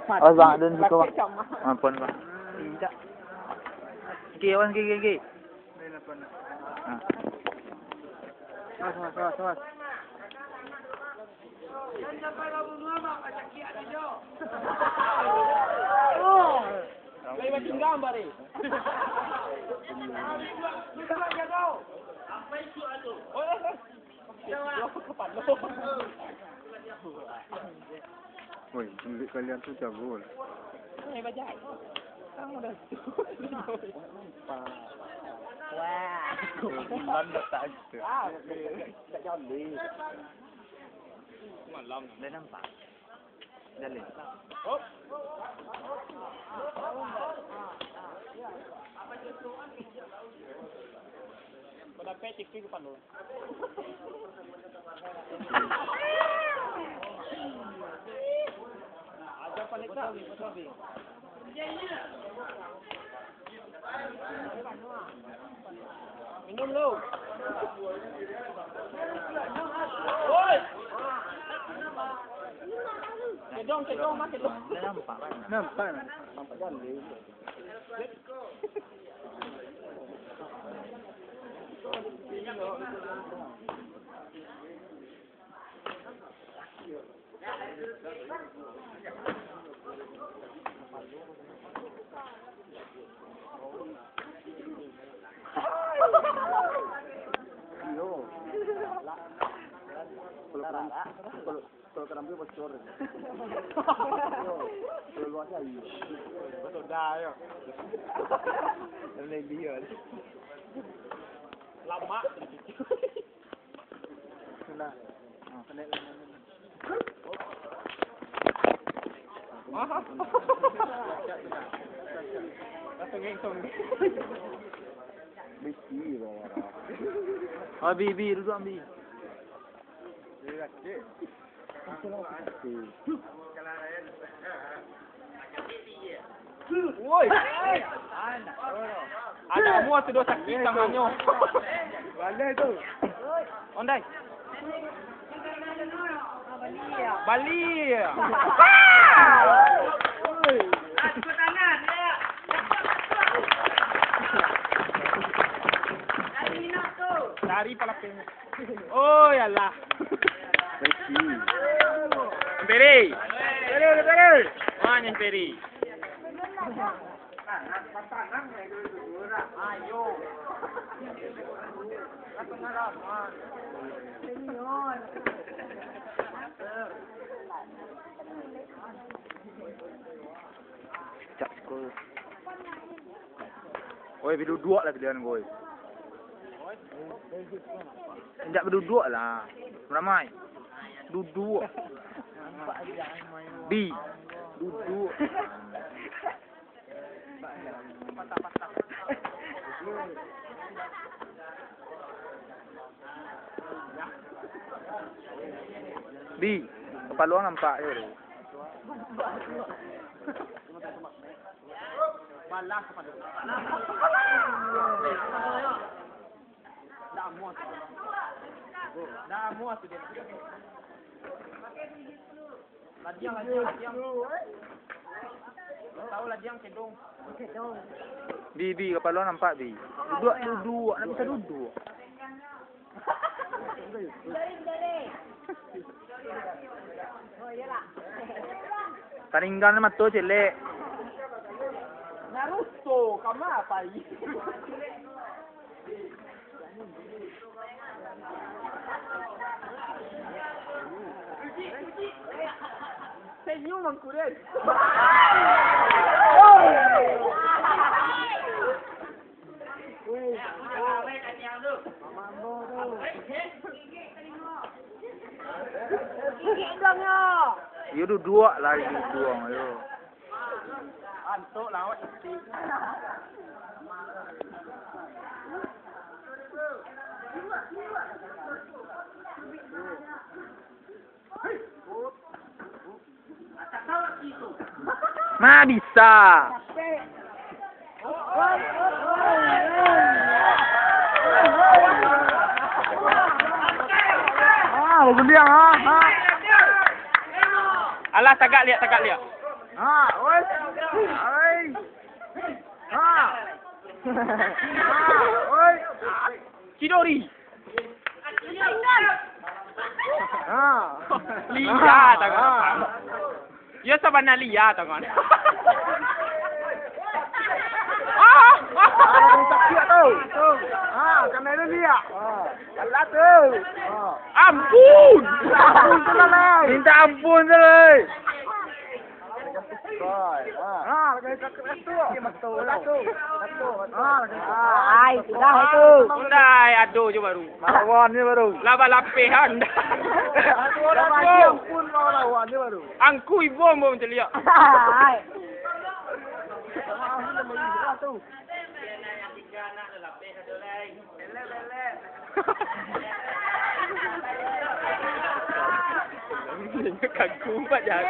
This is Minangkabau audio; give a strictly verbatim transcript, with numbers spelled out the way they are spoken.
Awas, Bang, ada di situ, Bang. Ampun, Bang. Oke, awas, oke, oke, oke. Ah. Awas, awas, awas, awas. Woi, milik kalian tu jago lah. Wah. Malam dah tak ada. Ah, tak jadi. Malam. Dah nampak. Dah leh. Kau dapat T V ke panu? Minum lu. Oi. Kedong, kedong, mah, kedong. Nampak, kan? Nampak. Nampak jalan. Iyo. Kalau kerang, kalau, kalau kerang tu bocor. Iyo. Kalau luar saya. Betul dah, yo. Dalam dia. Lama. Nah. Ah, kena. Oh, Bi, Bi, duduk, Bi. Woi. Ada mua tu doh sakik tanganyo. Balai tu. Ondai. Bali. Dari palapeng. Oh, yalah. Peri. Peri, Peri. Mana Peri? Cak sekolah. Oi, baduduak lah pilihan gue. Indak baduduak lah. Ramai. Duduk. Bi. Duduk. Bi, kapalo nampak je tu. Balas kapalo. Dah amuah tu. Dah amuah tu dia. Ladiang, ladiang, ladiang. Tahu ladiang kedong. Bi, Bi, kapalo nampak, Bi. Duduk, duduk, nak bisa duduk. Taringgan mato celek. Naruto, kama apa ini? Senyum mangkuren. Iyo, duduak lah, duduak, yo. Antuk lawak cantik. Ma bisa. Ah, baguliang, ha, ha. Alah, tagak liak, tagak liak. Ha, oi. Oi. Ha. Ha, oi. Chidori. Ha. Lia, ha, tangan. Ha. Yo, sabana lia, tangan. Ah, ah. Ah, sakik tu. Tu. Ha, kanai lia. Ha. Alah tu. Ha. Ampun. Ampun tu lah, lai. Minta ampun tu, lai. Ai, sudah itu. Undai, ado jo baru. Lawan ni baru. Lah balapeh, undai. Angku ibo ambo mancaliak. Ai. Kagum, Pak Jan.